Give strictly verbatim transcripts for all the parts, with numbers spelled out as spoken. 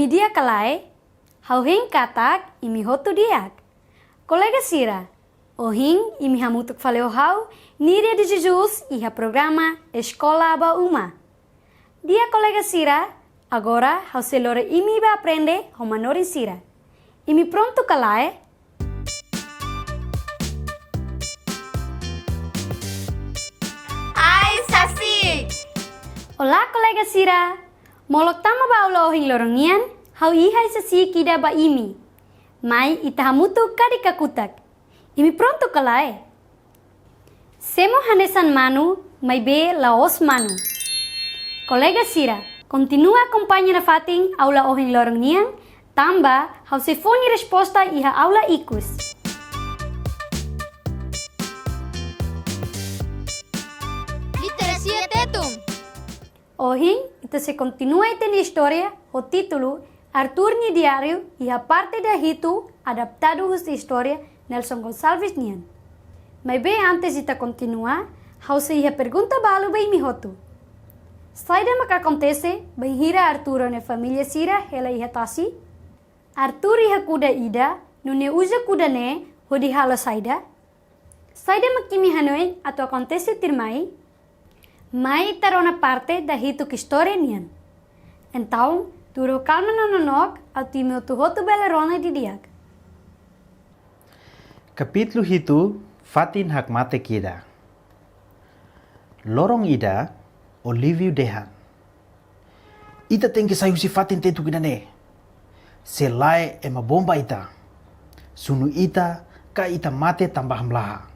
Di'ak ka lae, ha'u hein katak imi hotu di'ak. Kolega sira, ohin imi hamutuk fali ho ha'u, Niria de Jesus, iha programa Eskola ba Uma. Di'ak kolega sira, agora ha'u sei lori imi ba aprende ho manorin sira. Imi prontu ka lae? Ai-sasi'ik! Olá, kolega sira! Molok tama ba aula ohin loron nian, ha'u iha ai-sasi'ik ida ba imi. Mai ita hamutuk kadi kakutak. Imi prontu ka lae? Semo hanesan manu, maibé la'ós manu. Kolega sira, kontinua akompaña nafatin aula ohin loron nian, tanba ha'u sei fó nia resposta iha aula ikus. Literasia Tetun. Ohin, ita sei kontinua ita-nia istória ho títulu Artur nia Diáriu iha parte dahitu, adaptadu husi istória Nelson Gonçalves nian. Maibé antes ita kontinua, ha'u sei iha pergunta balu ba imi hotu. Saida mak akontese bainhira Artur ho nia família sira hela iha tasi? Artur iha kuda ida, no nia uza kuda ne'e hodi halo saida? Saida mak imi hanoin atu akontese tuirmai? Mai ita rona parte dahitu istória nian. Entaun, tuur ho kalma no nonook, atu imi hotu-hotu bele rona didi'ak. Kapítulu hitu, Fatin Hakmatek Ida. Loron ida, Olívio dehan: "Ita tenke sai husi fatin tetuk ida-ne'e. Se lae ema bomba ita, sunu ita, ka ita mate tanba hamlaha."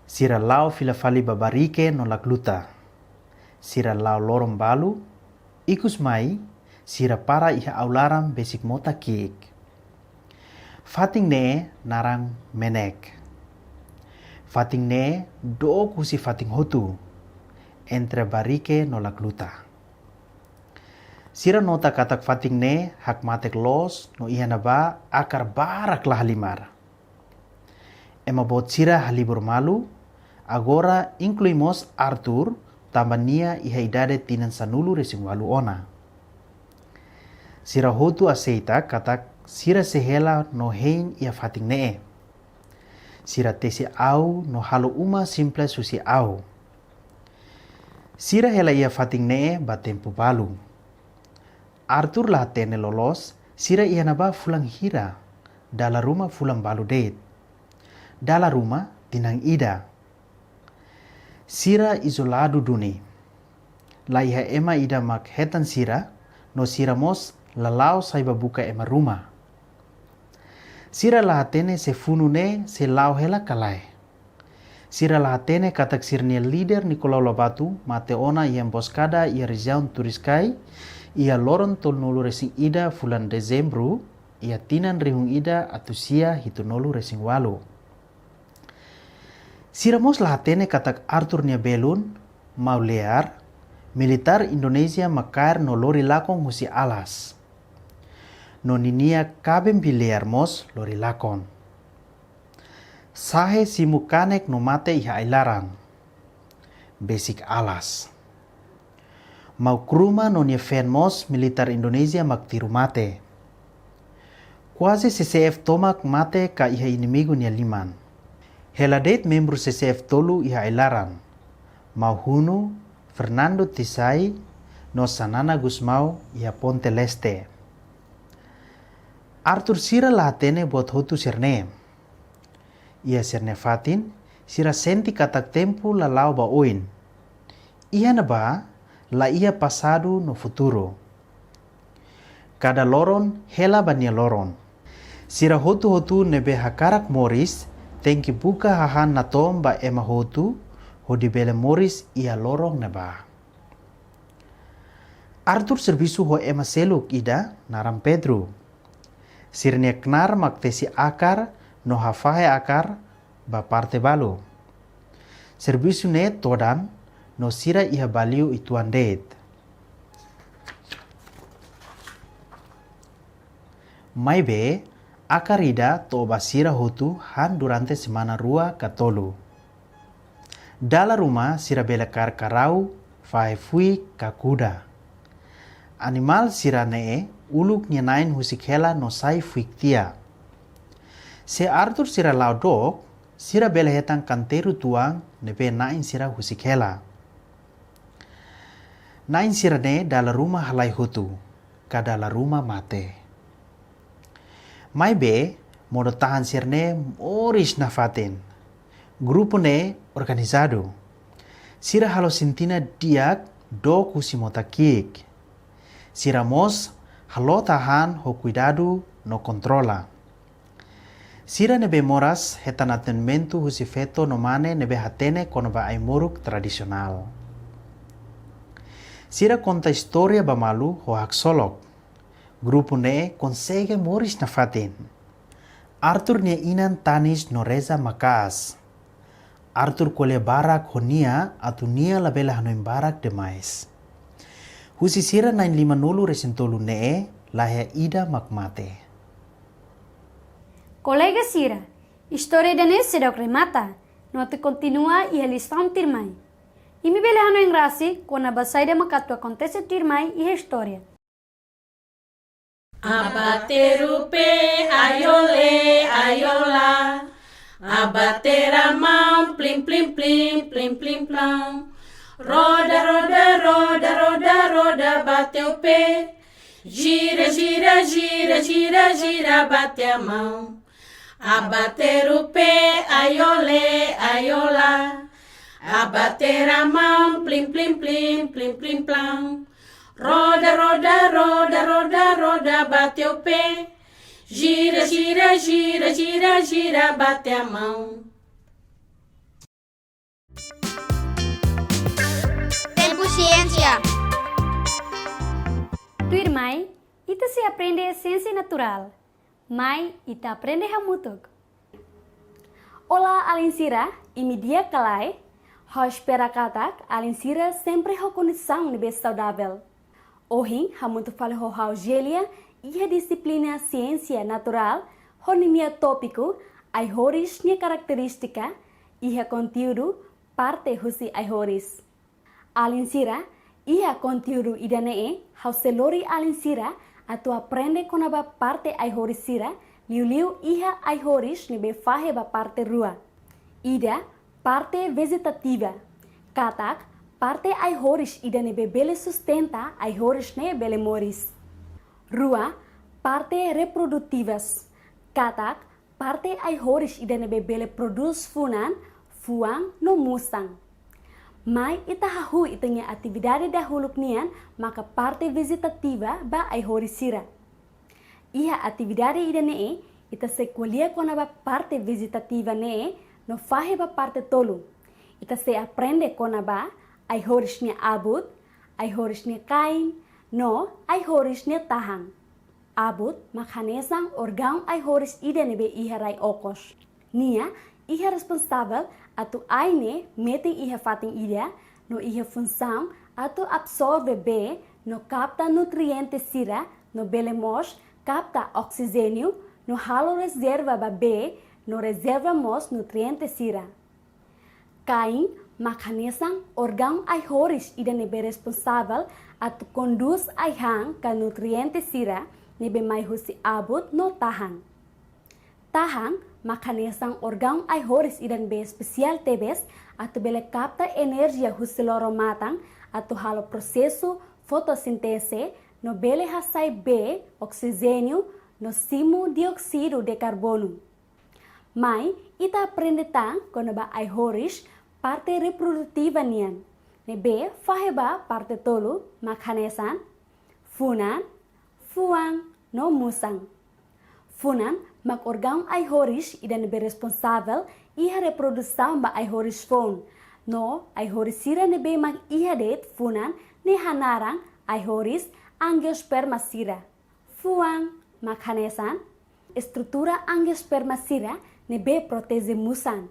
Sira la'o fila fali ba Barike no Lacluta. Sira la'o loron balu, ikus mai, sira para iha aularan besik mota ki'ik. Fatin ne'e naran Menek. Fatin ne'e dook husi fatin hotu, entre Barike no Lacluta. Sira nota katak fatin ne'e hakmatek loos no iha ne'ebá akar barak la halimar. Ema boot sira halibur malu, agora inklui mós Artur, tanba nia iha idade tinan sanulu-resin-ualu ona. Sira hotu aseita katak sira sei hela no hein iha fatin ne'e. Sira tesi au no halo uma simples husi au. Sira hela iha fatin ne'e ba tempu balu. Artur la hatene loloos sira iha ne'ebá fulan hira, dala ruma fulan balu de'it. Dala ruma tinan ida. Sira izoladu duni. La iha ema ida mak hetan sira, no sira mós la la'o sai ba buka ema ruma. Sira la hatene se funu ne'e sei la'o hela ka lae. Sira la hatene katak sira-nia líder Nicolau Lobato mate ona iha emboskada iha rejiaun Turiscai, iha loron tolunulu-resin-ida fulan Dezembru, iha tinan rihun ida atus sia hitunulu-resin-ualu. Sira mós la hatene katak Artur nia belun, Mau Lear, militár Indonézia mak kaer no lori lakon husi alas. No ninia kaben Bilear mós lori lakon. Sahe simu kanek no mate iha ai-laran. Besik alas. Mau Kruma no nia feen mós militár Indonézia mak tiru mate. Kuaze C C F tomak mate ka iha inimigu nia liman. Hela de'it membru C C F tolu iha ai-laran. Mau Hunu, Fernando Tisai, no Xanana Gusmão iha Ponte Leste. Artur sira la hatene buat hotu sira-ne'e. Iha sira-nia fatin, sira sente katak tempu la la'o ba oin. Iha ne'ebá, la iha pasadu no futuru. Kada loron hela ba nia loron. Sira hotu-hotu ne'ebé hakarak moris, tenke buka hahán natoon ba ema hotu, hodi bele moris iha loron ne'ebá. Artur servisu ho ema seluk ida naran Pedro. Sira-nia knaar mak tesi akar no hafahe akar ba parte balu. Servisu ne'e todan no sira iha baliu uitoan de'it. Maibé, akar ida to'o ba sira hotu han durante semana rua ka tolu. Dala ruma sira bele kaer karau, fahe fuik ka kuda. Animál sira-ne'e uluk nia na'in husik hela no sai fuik tiha. Se Arthur sira la'o dook, sira bele hetan kanteiru tuan ne'ebé na'in sira husik hela. Na'in sira-ne'e dala ruma halai hotu, ka dala ruma mate. Maibé, modo-tahan sira-ne'e moris nafatin. Grupu ne'e organizadu. Sira halo sentina di'ak dook husi mota ki'ik. Sira mós halot hahán ho kuidadu no kontrola. Sira ne'ebé moras hetan atendimentu husi feto no mane ne'ebé hatene kona-ba ai-moruk tradisionál. Sira konta istória ba malu ho haksolok. Grupu ne'e konsege moris nafatin. Arthur nia inan tanis no reza maka'as. Arthur ko'alia barak ho nia atu nia labele hanoin barak demais. Husi sira na'in lima-nulu resin tolu ne'e, laiha ida mak mate. Kolega sira, istória ida-ne'e seidauk remata, no atu kontinua iha lisaun tuirmai. Imi bele hanoin rasik kona-ba saida mak atu akontese tuirmai iha istória. Abateru pé, aiolé, aiolá. Abater a mão, plim, plim, plim, plim, plim, plom. Roda, roda, roda, roda, roda, bate o pé. Gira, gira, gira, gira, gira, bate a mão. Abater o pé, aiolé, aiolá. Abater a mão, plim, plim, plim, plim, plim, plom. Roda, roda, roda, roda, roda, bate o pé. Gira, gira, gira, gira, gira, bate a mão. Tempu Siénsia. Tuirmai, ita sei aprende siénsia naturál. Mai ita aprende hamutuk. Olá, alin sira, imi di'ak ka lae? Ha'u espera katak alin sira sempre ho kondisaun ne'ebé saudavel. Ohin, hamutuk fali ho ha'u Gélia, iha dixiplina Siénsia Naturál, ho ninia tópiku, ai-horis nia karakterístika, iha konteúdu, parte husi ai-horis. Alin sira, iha konteúdu ida-ne'e, ha'u sei lori alin sira, atu aprende kona-ba parte ai-horis sira, liuliu iha ai-horis ne'ebé fahe ba parte rua. Ida, parte vejetativa. Katak, parte ai-horis ida ne'ebé bele sustenta ai-horis ne'e bele moris. Rua, parte reprodutivas. Katak, parte ai-horis ida ne'ebé bele prodús funan, fuan no musan. Mai ita hahú ita-nia atividade dahuluk nian maka parte vejetativa ba ai-horis sira. Iha atividade ida-ne'e, ita sei ko'alia kona-ba parte vejetativa ne'e, no fahe ba parte tolu. Ita sei aprende kona-ba ai-horis nia abut, ai-horis nia kain, no ai-horis nia tahan. Abut mak hanesan órgaun ai-horis ida ne'ebé iha rai okos. Nia iha responsavel atu ai ne'e metin iha fatin ida, no iha funsaun atu absorve bee, no kapta nutriente sira, no bele mós kapta oksijéniu, no halo rezerva ba bee, no rezerva mós nutriente sira. Kain mak hanesan órgaun ai-horis ida ne'ebé responsavel atu kondús ai-han ka nutriente sira ne'ebé mai husi abut no tahan. Tahan mak hanesan órgaun ai-horis ida ne'ebé espesiál tebes atu bele kapta enerjia husi loro-matan atu halo prosesu fotosinteze no bele hasai bee, oksijéniu no simu dióksidu de karbonu. Mai ita aprende tan kona-ba ai-horis parte reprodutiva nian, ne'ebé fahe ba parte tolu mak hanesan funan, fuan no musan. Funan mak órgaun ai-horis ida ne'ebé responsavel iha reprodusaun ba ai-horis foun. No ai-horis sira ne'ebé mak iha de'it funan ne'e hanaran ai-horis angiosperma sira. Fuan mak hanesan estrutura angiosperma sira ne'ebé proteje musan.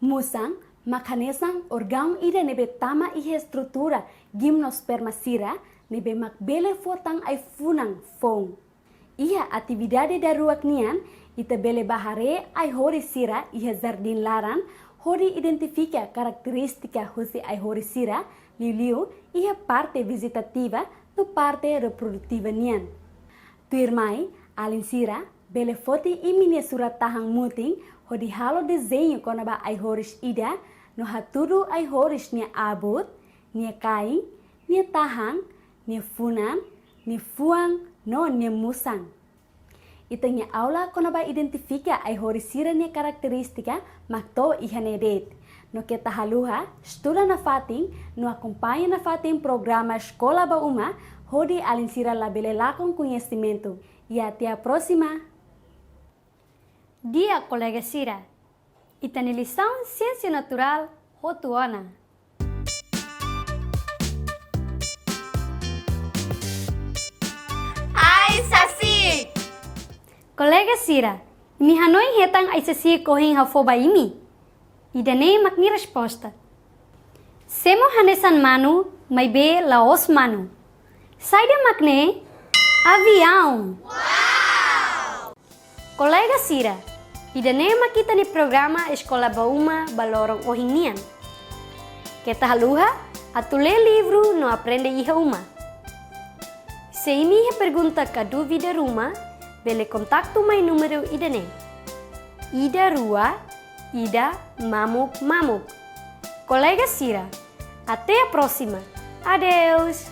Musan mak hanesan órgaun ida ne'ebé tama iha estrutura gimnosperma sira ne'ebé mak bele fó tan ai-funan foun. Iha atividade daruak nian, ita bele bá haree ai-horis sira iha jardín laran, hodi identifika karakterístika husi ai-horis sira, liuliu iha parte vejetativa no parte reprodutiva nian. Tuirmai, alin sira bele foti imi-nia surat-tahan mutin hodi halo dezeñu kona-ba ai-horis ida no hatudu ai-horis nia abut, nia kain, nia tahan, nia funan, nia fuan no nia musan. Ita-nia aula kona-ba identifika ai-horis sira-nia karakterístika mak to'o iha ne'e de'it. No keta haluha, estuda nafatin no akompaña nafatin programa Eskola ba Uma hodi alin sira labele lakon koñesimentu. E até a próxima! Di'ak kolega sira, ita-nia lisaun Siénsia Naturál hotu ona. Ai-sasi'ik! Kolega sira, imi hanoin hetan ai-sasi'ik ohin ha'u fó ba imi? Ida-ne'e mak nia resposta. Semo hanesan manu, maibé la'ós manu. Saida mak ne'e? Aviaun! Kolega sira, ida-ne'e mak ita-nia programa Eskola ba Uma ba loron ohin nian. Keta haluha, atu lee livru no aprende iha uma. Se imi iha pergunta ka dúvida ruma, bele kontaktu mai númeru ida-ne'e. Ida rua, ida mamuk mamuk. Kolega sira, até a próxima. Adeus!